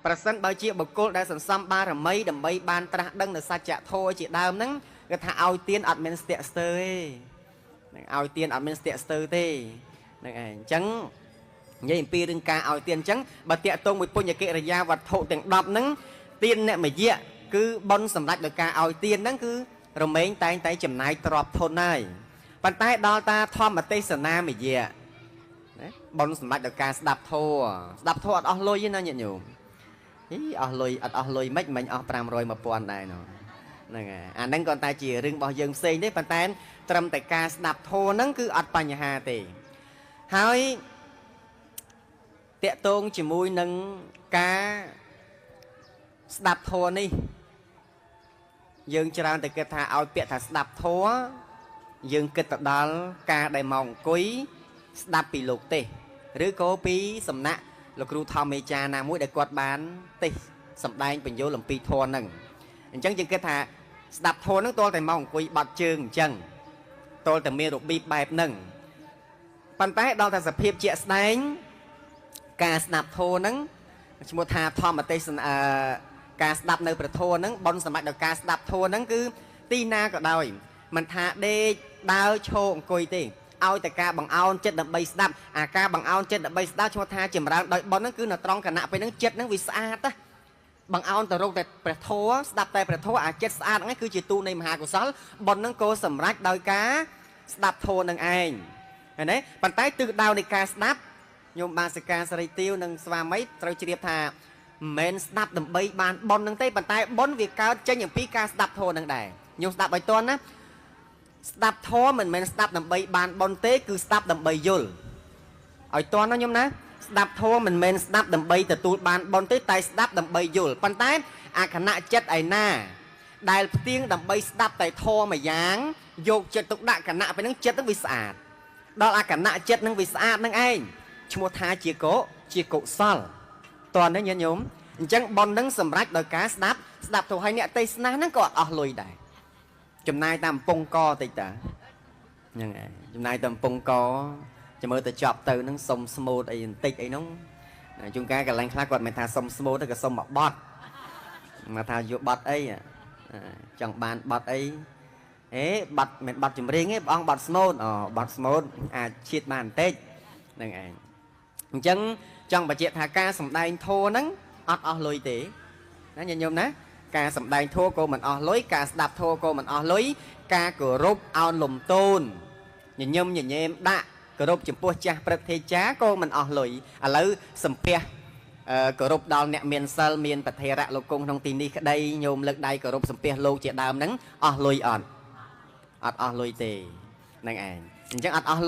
ប្រសិនបើជាបុគ្គលដែលសន្សំបារមីដើម្បីបានត្រាស់ដឹងនៅសច្ចធម៌ជាដើមហ្នឹងគេថាឲ្យទានអត់មានស្ទាក់ស្ទើរទេហ្នឹងឲ្យទានអត់មានស្ទាក់ស្ទើរទេហ្នឹងឯងអញ្ចឹងនិយាយអំពីរឿងការឲ្យទានអញ្ចឹងបើតាក់ទងមួយពុញ្ញកិរិយាវត្ថុទាំង10ហ្នឹងទានអ្នកមយៈគឺបុណ្យសម្រាប់ដោយការឲ្យទានហ្នឹងគឺរមែងតែងតែចំណាយទ្រព្យធនហើយប៉ុន្តែដល់តាធម្មទេសនាមយៈណាបុណ្យសម្រាប់ដោយការស្ដាប់ធម៌ស្ដាប់ធម៌អត់អស់លុយទេណាញាតិញោមហីអស់លុយអត់អស់លុយមិនមិញអស់500 1000ដែរនោះហ្នឹងហើយអាហ្នឹងគ្រាន់តែជារឿងរបស់យើងផ្សេងទេប៉ុន្តែត្រឹមតែការស្ដាប់ធម៌ហ្នឹងគឺអត់បញ្ហាទេហើយតាក់ទងជាមួយនឹងការស្ដាប់ធម៌នេះយើងច្រើនតែគិតថាឲ្យពាក្យថាស្ដាប់ធម៌យើងគិតទៅដល់ការដែលមកអង្គុយស្ដាប់ពីលោកទេសឬក៏ពីសំណាក់លោកគ្រូធម្មមេចាណាមួយដែលគាត់បានទេសសម្ដែងបញ្យលអំពីធម៌ហ្នឹងអញ្ចឹងយើងគិតថាស្ដាប់ធម៌ហ្នឹងទាល់តែមកអង្គុយបាត់ជើងអញ្ចឹងទាល់តែមានរបៀបបែបហ្នឹងប៉ុន្តែដល់តែសភាពជាក់ស្ដែងការស្ដាប់ធម៌ហ្នឹងឈ្មោះថាធម្មទេសនាការស្ដាប់នៅព្រះធម៌ហ្នឹងបុណ្យសម្រាប់ដល់ការស្ដាប់ធម៌ហ្នឹងគឺទីណាក៏ដោយមិនថាដេកដើរឈរអង្គុយទេឲ្យតែការបង្អោនចិត្តដើម្បីស្ដាប់អាការបង្អោនចិត្តដើម្បីស្ដាប់ឈ្មោះថាចម្រើនដោយបុណ្យហ្នឹងគឺនៅត្រង់គណៈពេលហ្នឹងចិត្តហ្នឹងវាស្អាតណាបង្អោនទៅរកតែព្រះធម៌ស្ដាប់តែព្រះធម៌អាចិត្តស្អាតហ្នឹងគឺជាទូនៃមហាកុសលបុណ្យហ្នឹងក៏សម្រេចដោយការស្ដាប់ធម៌នឹងឯងឃើញទេប៉ុន្តែទិសដៅនៃការស្ដាប់ញោមបាសិកាសរីទាវនិងស្វាមីត្រូវជ្រាបថាមិនមែនស្ដាប់ដើម្បីបានបុណ្យហ្នឹងទេប៉ុន្តែបុណ្យវាកើតចេញអំពីការស្ដាប់ធម៌ហ្នឹងដែរញោមស្ដាប់ឲ្យទាន់ណាស្ដាប់ធម៌មិនមែនស្ដាប់ដើម្បីបានបុណ្យទេគឺស្ដាប់ដើម្បីយល់ឲ្យទាន់ណាញោមណាស្ដាប់ធម៌មិនមែនស្ដាប់ដើម្បីទទួលបានបុណ្យទេតែស្ដាប់ដើម្បីយល់ប៉ុន្តែអាខណៈចិត្តឯណាដែលផ្ទៀងដើម្បីស្ដាប់តែធម៌មួយយ៉ាងយកចិត្តទុកដាក់គណៈពេលហ្នឹងចិត្តហ្នឹងវាស្អាតដល់អាគណៈចិត្តហ្នឹងវាស្អាតហ្នឹងឯងឈ្មោះថាជាកុសលតើនេះញាតិញោមអញ្ចឹងបុណ្យហ្នឹងសម្រាប់ដោយការស្ដាប់ស្ដាប់ទៅឲ្យអ្នកទេសនាហ្នឹងក៏អត់អស់លុយដែរចំណាយតាមកំពង់កតិចតាហ្នឹងឯងចំណាយតាមកំពង់កចាំមើលទៅចប់ទៅហ្នឹងសុំស្មូតអីបន្តិចអីហ្នឹងជួនកាលកន្លែងខ្លះគាត់មិនថាសុំស្មូតទេក៏សុំមកបត់មកថាយកបត់អីចង់បានបត់អីអេបត់មិនបត់ចម្រៀងទេព្រះអង្គបត់ស្មូតអូបត់ស្មូតអាចជាតិបានបន្តិចហ្នឹងឯងអញ្ចឹងចង់បញ្ជាក់ថាការសំដែងធម៌ហ្នឹងអត់អស់លុយទេណាញាតិញោមណាការសំដែងធម៌ក៏មិនអស់លុយការស្ដាប់ធម៌ក៏មិនអស់លុយការគោរពអោនលំទោនញញឹមញញែមដាក់គោរពចំពោះចាស់ព្រឹទ្ធាចារក៏មិនអស់លុយឥឡូវសំពះគោរពដល់អ្នកមានសិលមានប្រធេរៈលោកគង់ក្នុងទីនេះក្តីញោមលើកដៃគោរពសំពះលោកជាដើមហ្នឹងអស់លុយអត់អត់អស់លុយទេហ្នឹងឯងអញ្ចឹងអត់អស់លុយ។